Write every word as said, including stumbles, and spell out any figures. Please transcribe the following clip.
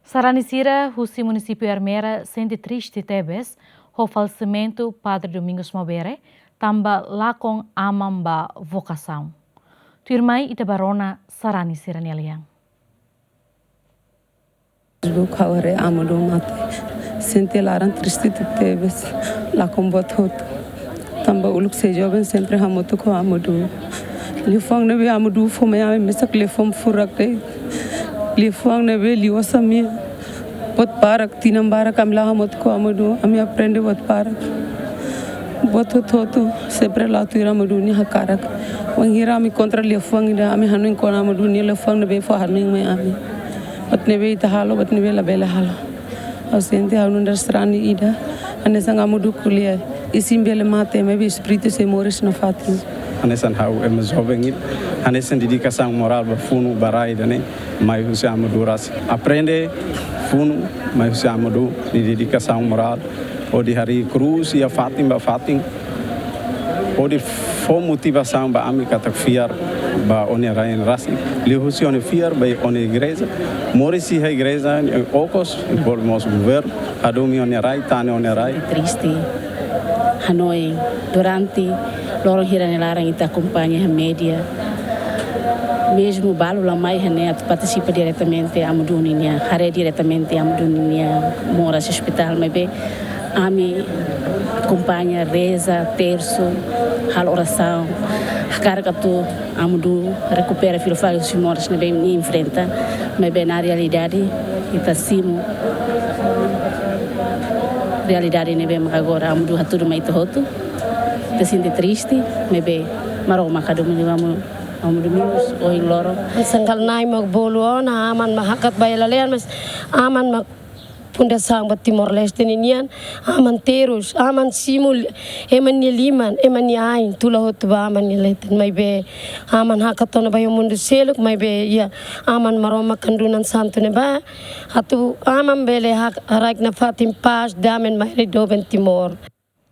Sarani sira husi munisípiu Ermera sente triste tebes ho falesimentu Padre Domingos Maubere, tanba lakon aman ba vokasaun. Tuirmai ita bá rona sarani sira-nia lian. Duk ha'u haree Amu Dun mate. Sente laran triste tebes. Lakon buat hotu. Tanba uluk sei joven sempre hamutuk ho Amu Dun. Liafuan ne'ebé Amu Dun fó mai ami mesak liafuan furak de'it. Liafuan ne'ebé liuhusi ami. Buat barak, tinan barak ami la'o hamutuk ho Amu Dun, ami aprende buat barak. Buat hotu-hotu sempre la'o tuir Amu Dun nia hakarak. Wainhira ami enkontra liafuan ida, ami hanoin kona-ba Amu Dun nia liafuan ne'ebé fó hanoin mai ami. Buat ne'ebé ita halo, buat ne'ebé labele halo. Ha'u sente ha'u nu'udar sarani ida. Hanesan Amu Dun ko'alia, isin bele mate, maibé espíritu sei moris nafatin. Hanesan ha'u ema joven ida. Hanesan dedikasaun morál ba funu ba rai ida-ne'e mai husi Amu Dun rasik. Aprende funu mai husi Amu Dun nia dedikasaun morál. Hodi harii krús iha fatin ba fatin. Hodi fó motivasaun ba ami katak fiar ba ó-nia rai rasik. Liuhusi ó-nia fiar ba ó-nia igreja. Moris iha igreja, okos, envolve mós governu. Hadomi ó-nia rai, tane ó-nia rai. Triste. Hanoin durante loron hira nia laran ita akompaña iha média. Mezmu balu la mai iha ne'e atu partisipa diretamente Amu Dun nian, haree diretamente Amu Dun nian moras ospitál, maibé ami akompaña, reza, tersu, halo orasaun, hakarak atu Amu Dun rekupera fila fali husi moras ne'ebé nia enfrenta, maibé na realidade ita simu realidade ne'ebé mak agora Amu Dun hatudu mai ita hotu. Ita sente triste, maibé Maromak hadomi Amu, Amu Domingos ohin loron. Sangkal nai mak bolu ona, aman mak hakat ba hela lalehan, mas aman mak fundasaun ba Timor-Leste ninian, aman terus, aman simu ema nia liman, ema nia ain, tula hotu ba aman nia leten, maibé aman hakat ona ba iha mundu seluk, maibé iha aman Maromak Kandunan Santu ne'ebá, atu aman bele hak-, haraik nafatin pás, dame mai rai doben Timor.